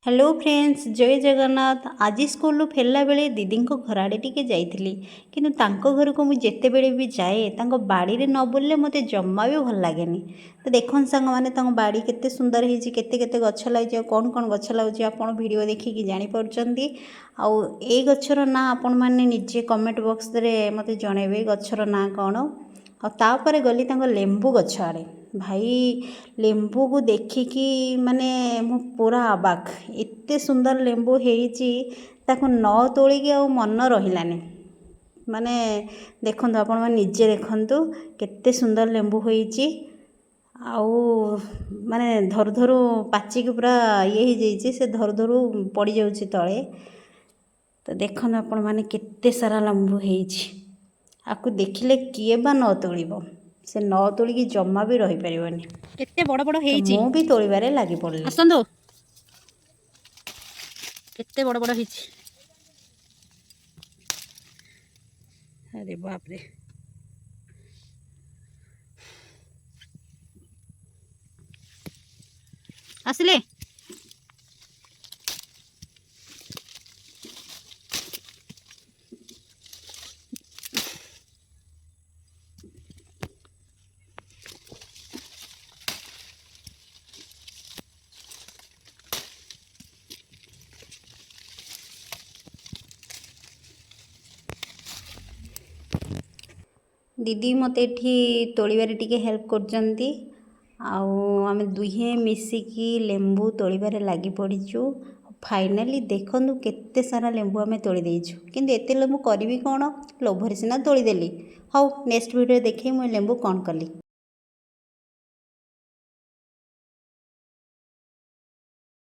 Hello friends, ଜୟ ଜଗନ୍ନାଥ। ଆଜି ସ୍କୁଲରୁ ଫେରିଲା ବେଳେ ଦିଦିଙ୍କ ଘର ଆଡ଼େ ଟିକେ ଯାଇଥିଲି, କିନ୍ତୁ ତାଙ୍କ ଘରକୁ ମୁଁ ଯେତେବେଳେ ବି ଯାଏ, ତାଙ୍କ ବାଡ଼ିରେ ନ ବୁଲିଲେ ମୋତେ ଜମା ବି ଭଲ ଲାଗେନି। ତ ଦେଖନ୍ତୁ ସାଙ୍ଗମାନେ, ତାଙ୍କ ବାଡ଼ି କେତେ ସୁନ୍ଦର ହେଇଛି, କେତେ କେତେ ଗଛ ଲାଗିଛି ଆଉ କ'ଣ କ'ଣ ଗଛ ଲାଗୁଛି ଆପଣ ଭିଡ଼ିଓ ଦେଖିକି ଜାଣିପାରୁଛନ୍ତି। ଆଉ ଏଇ ଗଛର ନାଁ ଆପଣମାନେ ନିଜେ କମେଣ୍ଟ ବକ୍ସରେ ମୋତେ ଜଣାଇବେ, ଗଛର ନାଁ କ'ଣ। ଆଉ ତାପରେ ଗଲି ତାଙ୍କ ଲେମ୍ବୁ ଗଛ ଆଡ଼େ। ଭାଇ, ଲେମ୍ବୁକୁ ଦେଖିକି ମାନେ ମୁଁ ପୁରା ଅବାକ୍। ଏତେ ସୁନ୍ଦର ଲେମ୍ବୁ ହେଇଛି, ତାକୁ ନ ତୋଳିକି ଆଉ ମନ ରହିଲାନି। ମାନେ ଦେଖନ୍ତୁ, ଆପଣମାନେ ନିଜେ ଦେଖନ୍ତୁ କେତେ ସୁନ୍ଦର ଲେମ୍ବୁ ହେଇଛି। ଆଉ ମାନେ ଧରୁ ଧରୁ ପାଚିକି ପୁରା ଇଏ ହେଇଯାଇଛି, ସେ ଧରୁ ଧରୁ ପଡ଼ିଯାଉଛି ତଳେ। ତ ଦେଖନ୍ତୁ ଆପଣମାନେ, କେତେ ସାରା ଲେମ୍ବୁ ହେଇଛି। ଆକୁ ଦେଖିଲେ କିଏ ବା ନ ତୋଳିବ? ସେ ନ ତୋଳିକି ଜମା ବି ରହିପାରିବନି। କେତେ ବଡ଼ ବଡ଼ ତ ହେଇଛି। ମୁଁ ବି ତୋଳିବାରେ ଲାଗି ପଡ଼ିଲି। ଆସନ୍ତୁ, କେତେ ବଡ଼ ବଡ଼ ହେଇଛି। ଆରେ ବାପରେ! ଆସିଲେ। ଦିଦି ମୋତେ ଏଠି ତୋଳିବାରେ ଟିକେ ହେଲ୍ପ କରୁଛନ୍ତି ଆଉ ଆମେ ଦୁହେଁ ମିଶିକି ଲେମ୍ବୁ ତୋଳିବାରେ ଲାଗି ପଡ଼ିଛୁ। ଫାଇନାଲି ଦେଖନ୍ତୁ, କେତେ ସାରା ଲେମ୍ବୁ ଆମେ ତୋଳି ଦେଇଛୁ। କିନ୍ତୁ ଏତେ ଲେମ୍ବୁ କରିବି କ'ଣ? ଲୋଭରେ ସିନା ତୋଳିଦେଲି। ହଉ, ନେକ୍ସଟ ଭିଡ଼ିଓ ଦେଖେଇ ମୁଁ ଏ ଲେମ୍ବୁ କ'ଣ କଲି।